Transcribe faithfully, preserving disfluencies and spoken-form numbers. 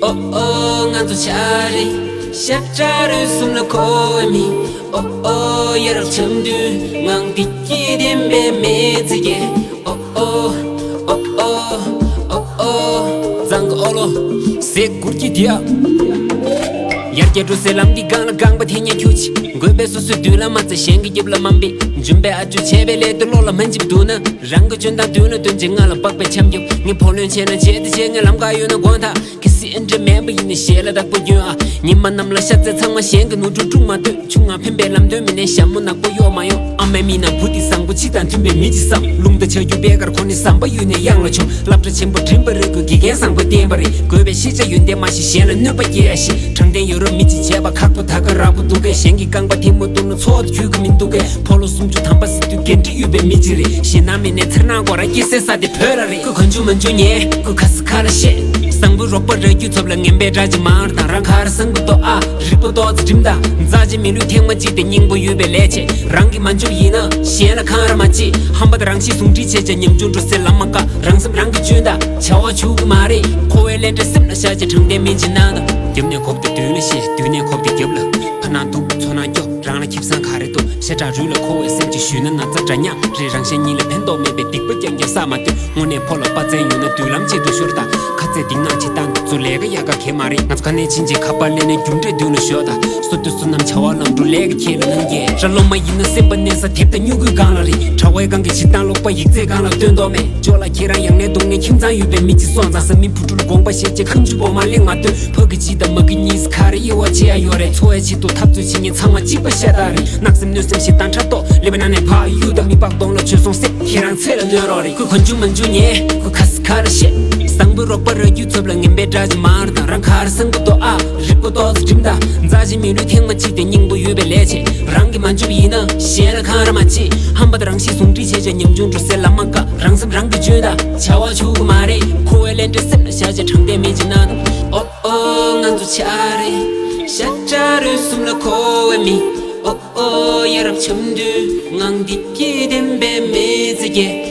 ཨོ་ཨོ་ང་ཚོ་ཆ་རེད། ཤ་ཁྲག་རུས་གསུམ་ལ་མཁོ་བའི་མི། ཨོ་ཨོ་ཡ་རབས་འཆམ་མཐུན་ངང་བདེ་སྐྱིད་ལྡན་པའི་མི་ཚེ་སྐྱེལ། ཨོ་ཨོ་ཨོ་ཨོ་ཨོ་ཨོ། གཙང་གི་ཨོ་ལོ་ཟེ་གུར་གྱི་དེ་ཡ། ཡར་རྒྱས་འགྲོ་སའི་ལམ་འདི་སྒང་ལ་རྐང་པ་འཐེན་ཉན་ཁྱུག་ཅིག་དགོས་པའི་སོ་སོའི་མདུན་ལ་མ་རྩེ་གཞན་གྱི་རྒྱབ་ལ་མ་འབད། འཇོན་པའི་ཨ་ཇོ་བྱས་པའི་ལས་དུ་བློ་ལ་མ་འཇིབ་འདུག་ན། རང་གི་འཇོན་ཐང་མདུན་ལ་སྟོན་ཅིག་ང་ལ་སྦག་པའི་འཆམ་རྒྱབ། ངས་བུ་ལོན་ཆེ་ན་བྱས་ཏེ་བྱས། ངས་ལམ་ཁ་གཡོལ་ན་དགོངས་དག་གལ་སྲིད་ཨེ་འདྲ་མེད་པ་ཡིན་ན་ཞལ་ལ་བདག་པོ་སྐྱོན་ཨ། ཉི་མ་གནམ་ལ་ཤ་ཚའི་ཚང་མ་གཞན་གྱི་ནོར་འཁྲུལ་དཀྲུག་མ་སྡོད། ཆུང་ང་ཕན་པའི་ལམ་སྟོན་མི་ནས་ཞྭ་མོ་ནག་པོ་གཡོག་མ་ཡོང་། ཨ་མའི་མིག་ནང་བུ་འདི་བཟང་པོ་གཅིག་དང་མཐུན་པའི་མི་གཅིག་བསམ། རླུང་རྟ་ཆག་རྒྱུ་པའི་ཁར་ཁོ་ནི་ཟམ་པ་གཡུག་ནས་གཡང་ལ་མཆོང་། སློབ་གྲྭ་ཆེན་པོ་འགྲིམ་པ་རེད། ཁོས་དགེ་རྒན་བཟང་པོ་བསྟེན་པ་རེད། དགོས་པའི་ཤེས་བྱ་ཡོན་ཏན་མ་ཤེས་གཞན་ལ་གནོད་པ་སྐྱེལ་ཡ་ཤེས། དྲང་བདེན་ཡོད་རབས་མི་གཅིག་བྱས་པ་ཁག་པོ་ད་ག་རག་པོ་འདུག་གས། གཞན་གྱི་རྐང་པ་ཐལ་མོ་བཏུག་ན་ཚོགས་དུ་འཁྱུད་གི་མི་འདུག་གས། ཕོ་ལོ་སུམ་ཅུ་ཐམ་པ་ཟེར་དུས་འགན་འཁྲི་ཡོད་པའི་མི་གཅིག་རེད། ཞེད་སྣང་མེད་ནས་འཚེར་སྣང་དགོས་ར་སྐྱེ་སའི་ས་དེ་བོད་ར་རེད། ཁོས་གང་བྱུང་མང་བྱུང་ཉན། ཁོས་ཁ་ས་ཁ་ལ་བཤད། བཟང་པོའི་རོགས་པ་རག་རྒྱུ་ཐོབ་ལ་ངན་པའི་དགྲ་ཅིག་མང་ར་དང་། རང་ཁ་ར་བཟང་པོ་ཏོ་ཨ། རིག་པ་ཏོག་ཙེ་འགྲིམ་ད། མཛའ་ཆེ་མི་ལུས་ཐེངས་མ་གཅིག་དེ་སྙིང་པོ་ཡོད་པའི་ལས་བྱེད། རང་གི་མ་འཇོག་ཡིན་ན་གཞན་ལ་གང་ར་མ་བྱེད། ཧམ་པ་དང་རང་གཤིས་ཟུང་འབྲེལ་བྱས་བྱས་ཉམ་ཆུང་འགྲོ་སའི་ལམ་མ་བཀག་རང་སེམས་རང་གིས་གཅུན་ད། བྱ་བ་བྱུག་གི་མ་རེད། འཁོར་བའི་ལས་འབྲས་སེམས་ལ་བཞག་བྱས་དྲང་བདེན་མིན་ཅིག་གནང་ད། རྒྱབ་ནས་ཁོབ་སྟེ་མདུན་ལ་བཤད། མདུན་ནས་ཁོབ་སྟེ་རྒྱབ་ལ། ཕར་ནང་འདུག་ཚུར་ནང་སྐྱོ། རང་ལ་ཁེ་བཟང་ག་རེ་འདུག་ཤ་ཁྲག་རུས་ལ་མཁོ་བའི་སེམས་ཀྱི་ཞུས་ན་ན་ཚ་འདྲ་མཉམ་རེད། རང་གཞན་གཉིས་ལ་ཕན་ཐོགས་མེད་པའི་སྡིག་པ་རྐྱང་རྐྱང་བསགས་མ་སྡོད། དངོས་གནས་ཕོ་ལ་དཔའ་རྩལ་ཡོད་ན་མདུན་ལམ་ཆེད་དུ་ཤོར་དང་། ཁ་ཚེ་སྡིག་ནག་བྱེད་སྟངས་འདི་ཚོ་ལས་ཀ་ཡག་ག་གེ་མ་རེད། ང་ཚོ་ག་ནས་ཕྱིན་རྗེས་ཁ་པར་ལེན་ནས་རྒྱུ་འབྲས་མདུན་ལ་ཤོར་དང་། སོ་སྡོད་བསོད་ནམས་བྱ་བ་ལམ་འགྲོ་ལས་ཀ་ཁྱེད་ལ་གནང་གས། ར་ལོ་མ་ཡིན་ན་སེམས་པ་གནས་ས་དེབ་དང་སྨྱུ་གུའི་སྒང་ལ་རེད། གྲྭ་བའི་སྒང་གི་བྱེད་སྟངས་ལོག་པ་ཡིག་ཚད་སྒང་ལ་སྟོན་མདོག་མེད། ཅོ་ལགས་ཁྱེད་རང་ཡང་ནས་གདོང་ནས་ཁྱིམ་ཚང་ཡོད་པའི་མི་གཅིག་སོང་ཙང་། བཟའ་མི་བུ་ཕྲུག་ལ་དགོངས་པ་བཞེས་བྱས་ཁ་མཆུ་སྦོམ་མ་གླེང་མ་སྡོད། ཕ་གི་གཅིག་དང་མ་གི་གཉིས་ག་རེ་དབྱེ་བ་ཕྱེ་ཡ་ཡོད་རེད། འཚོ་བའི་ཆེད་དུ་འཐབ་རྩོད་བྱེད་མཁན་ཚང་མ་གཅིག་པ་ཤ་སྟག་རེད། གནག་སེམས་གནོད་སེམས་ཞེ་སྡང་ཕྲག་དོག་ལེ་པ་ན་ནས་ཕ་ཡུལ་དང་མི་ཕག་གདོང་ལ་བྱོལ་སོང་ཟེར་ཁྱེད་རང་ཚེ་ལ་གནོད་རོགས་རེད། ཁོས་གང་བྱུང་མང་བྱུང་ཉན། ཁོས་ཁ་ས་ཁ་ལ་བཤད། བཟང་པོའི་རོགས་པ་རག་རྒྱུ་ཐོབ་ལ་ངན་པའི་དགྲ་ཅིག་མང་ར་དང་། རང་ཁ་ར་བཟང་པོ་ཏོ་ཨ། རིག་པ་ཏོག་ཙེ་འགྲིམ་ད། མཛའ་ཆེ་མི་ལུས་ཐེངས་མ་གཅིག་དེ་སྙིང་པོ་ཡོད་པའི་ལས་བྱེད། རང་གི་མ་འཇོག་ཡིན་ན་གཞན་ལ་གང་ར་མ་བྱེད། ཧམ་པ་དང་རང་གཤིས་ཟུང་འབྲེལ་བྱས་བྱས་ཉམ་ཆུང་འགྲོ་སའི་ལམ་མ་བཀག་རང་སེམས་རང་གིས་གཅུན་ད། བྱ་བ་བྱུག་གི་མ་རེད། འཁོར་བའི་ལས་འབྲས་སེམས་ལ་བཞག་བྱས་དྲང་བདེན་མིན་ཅིག་གནང་དང་། ཨོ་ཨོ་ང་ཚོ་ཆ་རེད། ཤ་ཁྲག་རུས་གསུམ་ལ་མཁོ་བའི་མི། ཨོ་ཨོ་ཡ་རབས་འཆམ་མཐུན་ངང་བདེ་སྐྱིད་ལྡན་པའི་མི་ཚེ་སྐྱེལ།